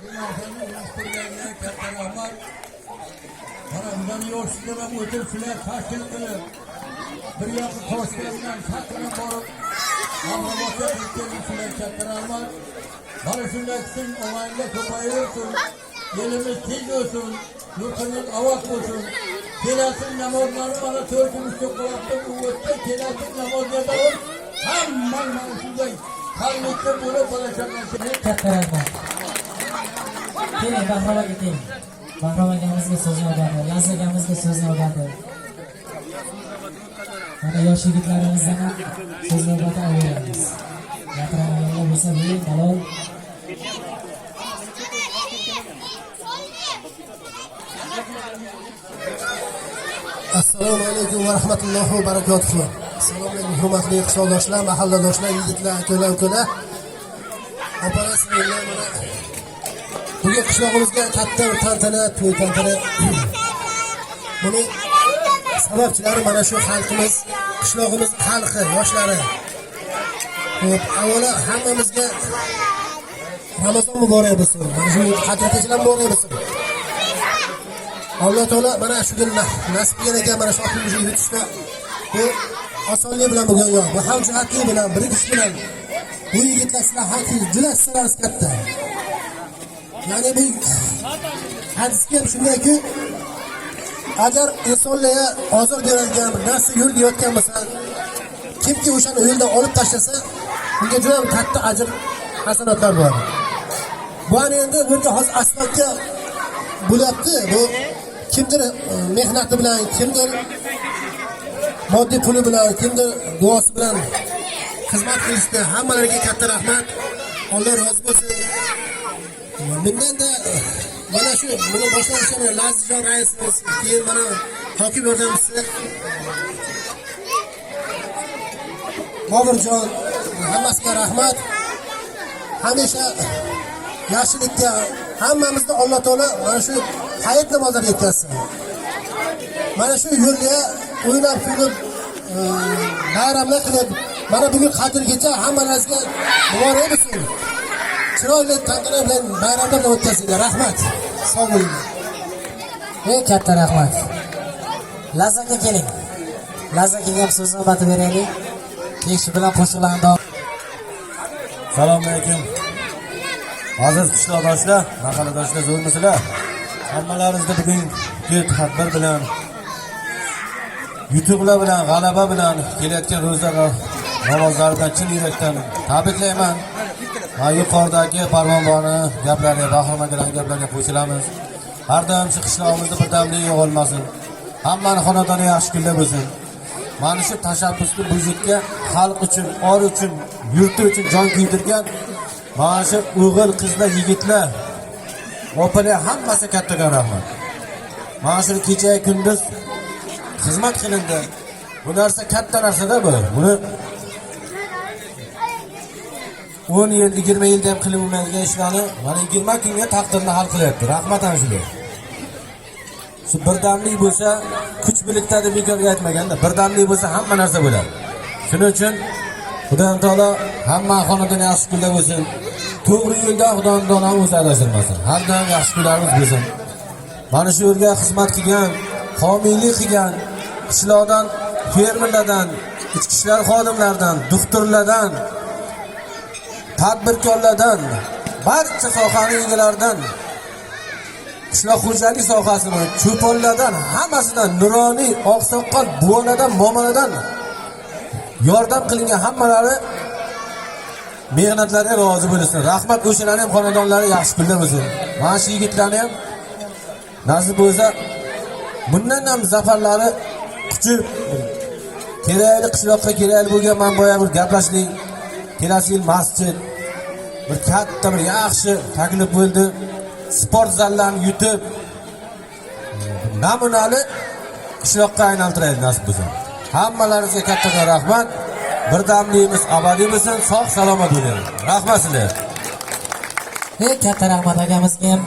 Bu narsani uyushtirganga katta rahmat. Mana bizani yoshlar ham o'tirib, shular tashkil qilib, bir yoqqa Toshkentdan chaqirib borib, Amrobodga qilib keldik, shular katta rahmat. Mana shunday qilsin, og'aynilar ko'payaversin, elimiz tinch bo'lsin, yurtimiz obod bo'lsin. Kelasi namozlarni mana 4 kun 3 kun qolyapti, u o'tdi, kelasi namozlarda hamma mana shunday qalblikda bo'lib bola chaqasi. Katta rahmat. Keling, Bahrom aka, keling. Bahrom akamizga so'z navbati, Laziz akamizga so'z navbati. Mana yosh yigitlarimizdan ham so'z navbati olaveramiz. Gapiradiganlar bo'lsa, bemalol. Assalomu alaykum va rahmatullohi va barakatuh. Assalomu alaykum, hurmatli qishloqdoshlar, mahalladoshlar, yigitlar, akalar, ukalar. Opalar, singillar, mana bugun qishlog'imizga katta bir tantana, to'y tantana. Buni sababchilari mana shu xalqimiz, qishlog'imiz xalqi, yoshlari. Xo'p, avvalo hammamizga Ramazon muborak bo'lsin. Mana shu qadr kechalar muborak bo'lsin. Alloh taolo mana shu kun nasib qilgan ekan, mana shu oltmish yutishda bu osonlik bilan bo'lgan yo'q. Bu hamjihatlik bilan, birikish bilan bu yigitlar, sizlar haqiqiy juda hissalaringiz katta. Ya'ni bu hadisga ham shundayki, agar insonlarga ozor beradigan bir narsa yo'lda yotgan bo'lsa, kimki o'shani yo'ldan olib tashlasa, unga juda ham katta ajr hasanotlar bor. Bu ana endi bunga hozir asfaltga bo'lyapti. Bu kimdir mehnati bilan, kimdir moddiy puli bilan, kimdir duosi bilan xizmat qilishdi. Hammalariga katta rahmat. Alloh rozi bo'lsin. Bundanda mana shu buni boshlanishi Lazizjon raisimiz, keyin mana hokim yordamchisi Boburjon, hammasiga rahmat. Hamisha yaxshilikka hammamizni Alloh taolo mana shu hayit namozlariga yetkazsin. Mana shu yo'lga o'ynab kulib, bayramlar qilib, mana bugun Qadr kecha hammalaringizga muborak bo'lsin. Chiroyli tantana bilan bayramlar bilan o'tkazinglar. Rahmat. Sog' bo'linglar. Ey, katta rahmat. Laziz aka, keling. Laziz akaga ham so'z navbati beraylik. Keyin shu bilan qo'shiqlarni davom Assalomu alaykum. Aziz qishloqdoshlar, mahalladoshlar, zo'rmisizlar? Hammalaringizni bugungi tadbir bilan, yutuqlar bilan, g'alaba bilan kelayotgan ro'za va namozlari bilan chin yurakdan tabriklayman. Va yuqoridagi Parvonboni gaplariga, Bahrom akalarning gaplariga qo'shilamiz. Har doim shu qishlog'imizda birdamlik yo'qolmasin. Hammani xonadoni yaxshi kunda bo'lsin. Mana shu tashabbusni vujudga xalq uchun, or uchun, yurti uchun jon kuydirgan mana shu o'g'il, qizlar, yigitlar, opalar, hammasi kattakon rahmat. Mana shu kecha kunduz xizmat qilindi. Bu narsa katta narsada bu. Buni 10 yil, 20 yilda ham qilinmaydigan ishlarni mana 20 kunga taqdirni hal qilyapti. Rahmat ana shular. Shu birdamlik bo'lsa, kuch birlikda deb bekorga aytmaganda, birdamlik bo'lsa hamma narsa bo'ladi. Shuning uchun Xudo taolo hamma xonadon yaxshi kunlar bo'lsin. To'g'ri yo'lda Xudo taolo o'zi adashtirmasin. Har doim yaxshi kunlarimiz bo'lsin. Mana shu yo'lga xizmat qilgan, homiylik qilgan qishloqdan, fermerlardan, ichki ishlar xodimlaridan, doktorlardan, tadbirkorlardan, barcha sohani egalaridan, qishloq xo'jalik sohasini, cho'ponlardan, hammasidan, nuroniy, oqsoqol, buvalardan, momolardan yordam qilingan hammalari mehnatlariga rozi bo'lsin. Rahmat, o'shalarni ham xonadonlari yaxshi kunda bo'lsin. Mana shu yigitlarni ham nasib bo'lsa bundan ham zafarlari kuchi kerakli, qishloqqa kerakli bo'lgan, man boya bir gaplashdik. Kelasi yil masjid bir katta bir yaxshi taklif bo'ldi. Sport zallarni yutib, namunali qishloqqa aylantiraylik nasib bo'lsa. Hammalaringizga kattakon rahmat. Birdamligimiz abadiy bo'lsin, sog' salomat bo'ling. Rahmat sizlarga. Ey, katta rahmat akamizga ham.